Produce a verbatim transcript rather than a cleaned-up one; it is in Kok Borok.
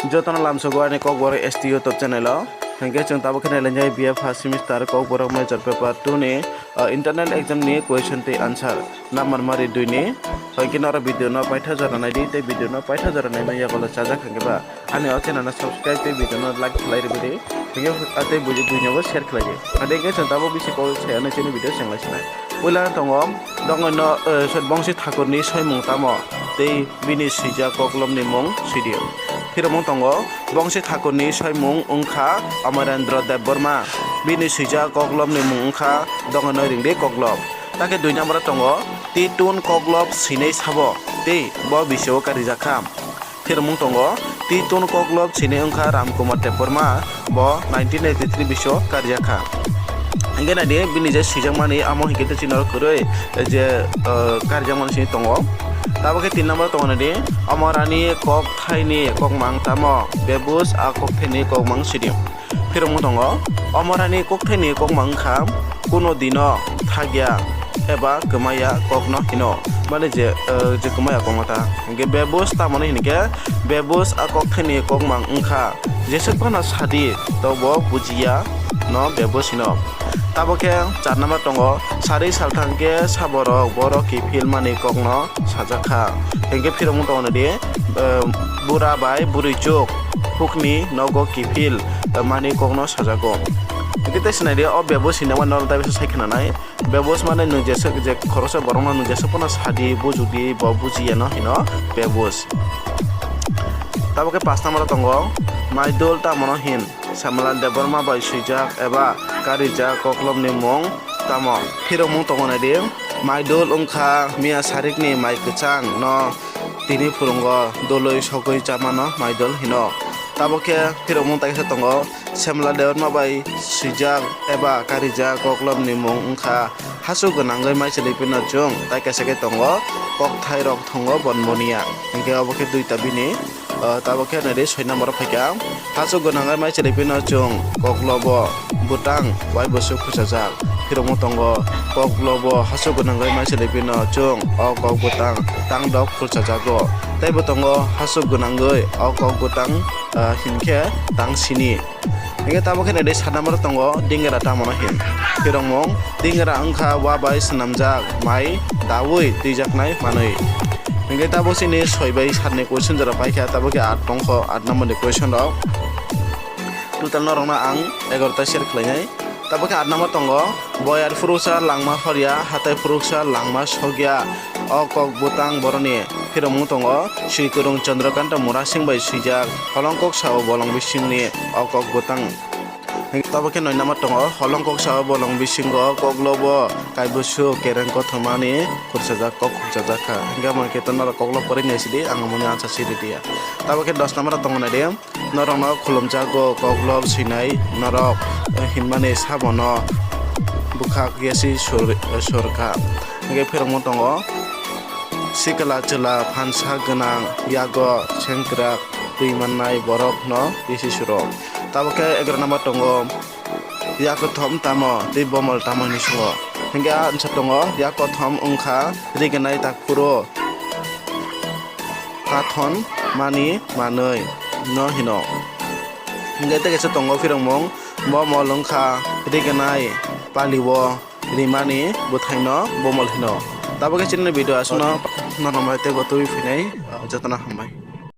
Jotono lamsogo ani Kokborok S T YouTube channel o. Hinkhe chwng tabuk khe nailainai B A first semester Kokborok major paper two ni, ah, internal exam ni question tei answer number mari dui ni. Hinkhe norok video no paitha jora naidi tei video no paitha jora naima yagulo chajak hinkhe ba ani o channel no subscribe tei video no like khlai rwdi. Hinkhe tei buji buino bo share khlai di. Hinkhe chwng tabuk bisi kok sai ano chini video chwng lai sinai. Puila tongo, dongoi no, eh, Bongsi Thakurni soimung tamo tei bini swijak koklopni mung sidi. Phiromung tongo, Bongsi Thakurni soimung wngkha Amarendra Debbarma, bini swijak koklopni mung wngkha Dongoi no Ringdi Koklop. Takhe dui number o tongo, Titun Koklop Sinai Sabo tei bo bisio karijakha. Phiromung tongo, Titun Koklop Sinai wngkha Ramkumar Debbarma, bo nineteen eighty three bisio karijakha. Hinkhe naidi bini je swijakmani amo hinkhe tei chini oro kwrwi je, uh, karijakmani sini tongo. Tabuk khe tin number tongo naidi, Omorani kokthaini kokmang tamo, Bebus a kokthaini kokmang sidi. Phiromung tongo, Omorani kokthaini kokmang wngkha, kuno dino thagya eba kwmaya kokno hino, mane je, eh, je kwmaya kokno ta. Hinkhe Bebus tamoni hinkhe, Bebus a kokthaini kokmang wngkha, jesuk phano sadi, tobo bujiya no Bebus hino. Tabuk khe char number tongo, sari salthang khe saborok borok kiphil mani kokno sajakha. Hinkhe phiromung tongo naidi, eh, bura bai bwrwi chuk hukni nogo kiphil, eh, mani kokno sajago. Hinkhe tei sinai di, o Bebus hinwi norok daibisa sai khwnanai. Bebus mane nwng jesuk je khoroksa borokno nwng jesuk phano sadi, bujukdi, bo bujiya no hino Bebus. Tabuk khe pas number o tongo, Maidul tamono hin. Samla Debbarma bai swijak eba karijak koklopni mung tamo? Phiromung tongo naidi, Maidul wngkha miya sarikni mai kwchang no tini phurungo doloi sogwi chamano Maidul hino. Tabuk khe phiromung tai khe tongo, Samla Debbarma bai swijak eba karijak koklopni mung wngkha Hasu gwnangwi mai chwlwi phino chwng, tai kaisa khe tongo, Kokthai rok thongo Bonboniya. Hinkhe obo khe duita bini. O, tabuk khe naidi soi number o phaikha. Hasu gwnangwi mai chwlwi phino chwng koklobo bwtang wai bwswk khulchajak. Phirokmo tongo koklobo hasu gwnangwi mai chwlwi phino chwng o kok bwtang tang dok khulchajago. Teibo tongo hasu gwnangwi o kok bwtang, ah, hinkhe tang sini. Hinkhe tabuk khe naidi sat number o tongo dingra tamono hin. Phirokmung dingra wngkha wa bai swnamjak mai daui twijaknai manwi. Hinkhe tabuk chini soi bai satni question jora paikha, tabuk khe aat tongkho, aat number ni question rok. Total norokno ang egarota share khlainai. Tabuk khe aat number tongo, boyar phuruksa langma horya, hatai phuruksa langma sokya. O kok bwtang boroni phirokmung tongo, Swikwrwng Chandrakanta Murasing bai swijak, holong kok sao bolong bisingni o kok bwtang. Tabuk khe noi number tongo, holong kok sao bolong bisingo koklobo kaibwswk kereng kothomani khurchajak kok khurchajak kha. Hinkhe omo khe to norok koklob kwrwi naisidi, ang omoni answer sidi diya. Tabuk khe dos number tongo naidi, norokno khulumjago koklob swinai norok, eh, hinmani sabono bwkhak yasi sur, sur kha. Hinkhe phirokmung tongo, sikla chwla phansa gwnang yago sengkrak twi mannai borokno yasi suro. Tabuk khe egaroh number tongo, yakothom tamo tei bomol tamo hinwi sungo. Hinkhe a ansa tongo, yakothom wngkha rignai takphuru kathon mani manwi no hino. Hinkhe tei kaisa tongo phirokmung, bomol wngkha rignai palio rimani bwthaino bomol hino. Tabuk khe chini video aswkno norok bai teibo tubui phinai, jotono hambai.